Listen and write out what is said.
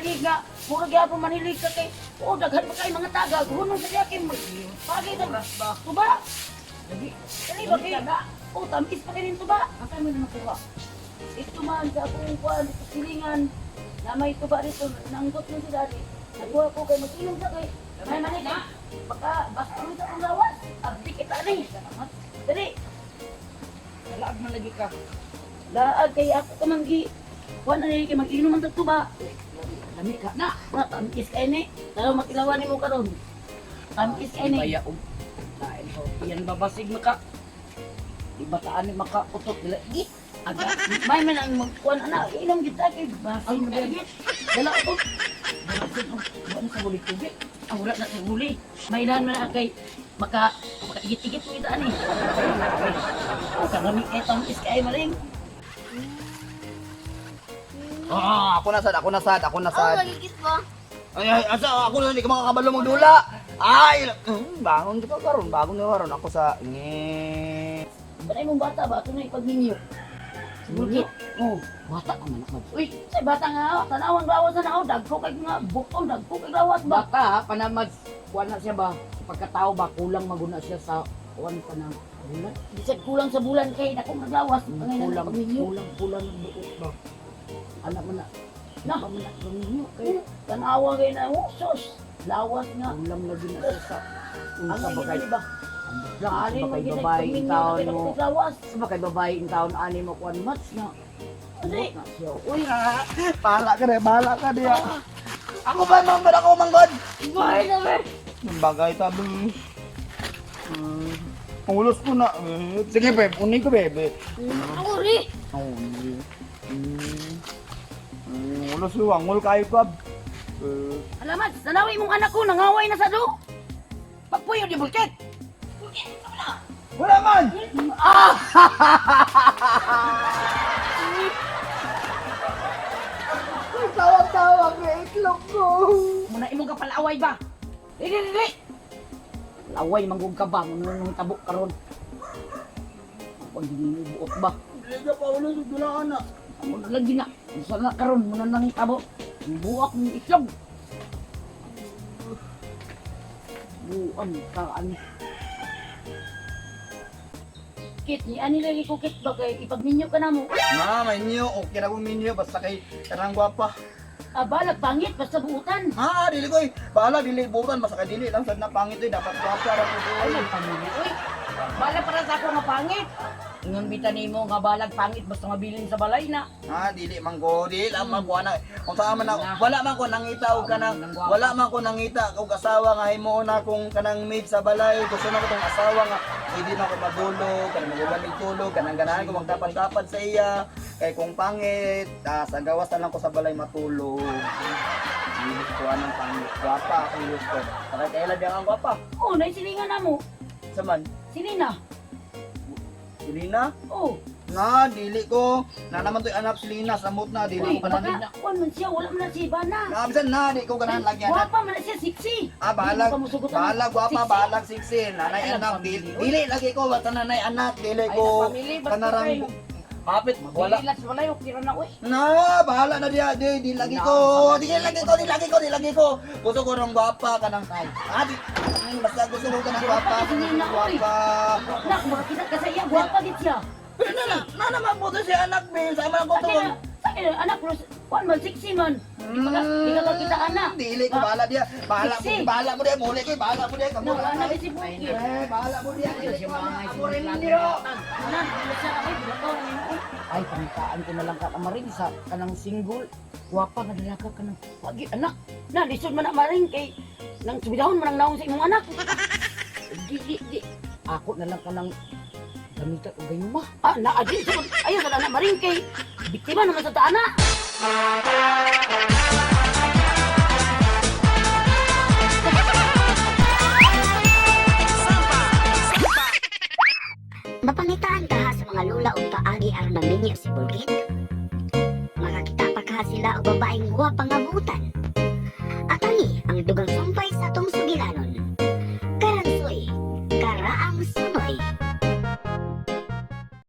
manilig nga. Mura gyapon manilig ka kay. Oh, daghan pa kay mga taga. Hunong sa diya kay pagi sa ba? tuba. Lagi. Dali ba kay? Oh, tamis pa kay ning tuba. Asa mo na nakuha? Ito man sa akong kuan, sa silingan na may tuba dito, nanggot mo si daddy. Nakuha ko kay mag-inom sa kay. May manig na. Baka basta mo sa akong lawas. Abdi kita ni. Salamat. Dali. Laag man lagi ka. Laag kay ako ka manggi. Kuan na ni kay mag-inom ang tuba. Lami ka na. Na tamis kay ni. Taro makilawan nimo karon. Tamis kay ni. Baya og lain ko. Yan babasig maka. Di bataan ni maka utot dila. Gi. Aga, may man ang magkuan ana, inom gid ta kay basin kay gid. Dala ko. Babasig og wa na sa huli tubig. Ah, wala na sa huli. May man na kay maka makaigit-igit mo ita ani. Oh, karami kay tamis kay maring. Ah, ako na sad, ako na sad, ako na Oh, sad. magigit mo. Ay, ay, asa ako na hindi ka makakabalo mong dula. Ay, bangon ka karon, bangon ka karon ako sa nge. Kanay mong bata ba ato na ipagminyo. Siguro. Oh, bata ka man ako. Uy, sa bata nga oh, tanawang lawas na nao, dagko kay nga bukon, dagko kay lawas ba. Bata ha, panamad kuan na siya ba? Sa pagkatao ba kulang maguna siya sa kuan pa ng bulan. Bisag kulang sa bulan kay dako naglawas, angay na Kulang, pagminyo. kulang, kulang ng buot ba? Anak mo na. Na. Na, mo na paminyo kay Tanawa kay na oh, sus. Lawas nga. kulang lagi na siya sa unsa Angay ba kay gid ba? ambot lang sa Alin ba mo kay gid babae in pagminyo taon kay mo. dako kay lawas. Sa ba kay babae in taon ani mo kuan match na. Ano? Buot na siya. Uy, Bahala ka de, bahala ka de. Ako ba man ba ako manggod? Bye na be. Bagay tabi. Ulos ko na. Eh, sige, bebe. Unin ko, bebe. Ako rin. Oh, hindi. Ulos ko. Angol kayo, kab. Eh, Alamat, tanawi mong anak ko nangaway na sa do. Pagpuyo di bulkit. wala man! Ah! Tawag-tawag na itlog ko. Muna imong ka palaway ba? Dili dili. dili. Laway manggug ka ba mo nung tabok karon. Pag di buot ba? Hindi ka pa ulos. Dula ka na. Amo na lagi na. Unsa na karon mo na nang tabo. Ang buak ng itlog. Buang ka ani. Kit ni ani lagi ko kit ba kay ipagminyo ka namo. Na, may niyo. Okay na kong minyo. Basta kay kanang gwapa. Ah, balag pangit basta buutan. Ha, dili ko eh. Bahala, dili bukan. Basta kay dili lang. Sad na pangit eh. Dapat gwapa ra ko. Ay nagpamili oy. Bala para sa ako nga pangit. Ingon bita nimo nga balag pangit basta mabilin sa balay na. Ha, dili man ko, dili lang man ko ana. Kung saan man ako, wala man ko nangita og kanang wala man ko nangita og asawa nga himuon na kung kanang maid sa balay. Gusto na ko tong asawa nga pwede na ako madulog, kanang magubanig tulog, kanang ganahan ko magtapad-tapad sa iya. Kay kung pangit, ah, sa gawas na lang ko sa balay matulog. Dili ko anang pangit. Gwapa akong gusto. Sakay kailan diyan ang gwapa. Oh, naisilingan na mo. Sa man, Silina. Selena? Oh, Na, dili ko. Na naman to'y anak Selena, samot na, dili uy, ko ganahan. baka kuan man siya, wala man na si Ivana. Na, bisan na, di ko ganahan lagi anak. Gwapa man na siya, sexy. Ah, bahalag, Di mo pa musugot ang bahalag, gwapa, sexy. bahalag, siksi. Nanay, Ay, anak, alam, dili, pamili. dili lagi ko, basta nanay, anak, dili Ay, ko. pamili, basta Kanarang, kayo. hapit, wala. Wala. Dili sa balay okay ra na oy. Na, bahala na diya, di, di lagi ko, di lagi ko, di lagi ko, di lagi ko. Gusto ko ng gwapa, kanang, ah, di, basta gusto ko kanang gwapa, Gwapa, gusto ko Selena, oy. gwapa. Nak, makakita ka sa iya, gwapa gid siya. Pero na, na, na naman po to si anak, be, sama ko to. Sa akin, sa akin, anak, pero kuan man, sexy man. Di pa ka, di ka kakita anak. Dili ko, bahala diya, bahala mo, Siksi. bahala mo diya, muli ko, bahala mo diya, kamo. Na, wala na si Bukit. Eh, bahala mo diya, dili Siya ko, mga ako rin niyo. Na, wala siya, ay, bulakaw na yun. Ay pangitaan ko na lang ka kamaring sa kanang single. Gwapa nga dalaga kanang wagi anak. Na, lisod man na maring kay nang subidahon man ang naong sa imong anak. Di di di. Ako na lang kanang gamitan og gayuma. Ah, na, adin, ayaw sa anak maring kay biktima naman sa taana. Mapangitaan ka ha sa mga lula og paagi aron maminyo si Bulkit. Makakita pa ka sila og babaeng guwapa nga buutan. At ani ang dugang sumpay.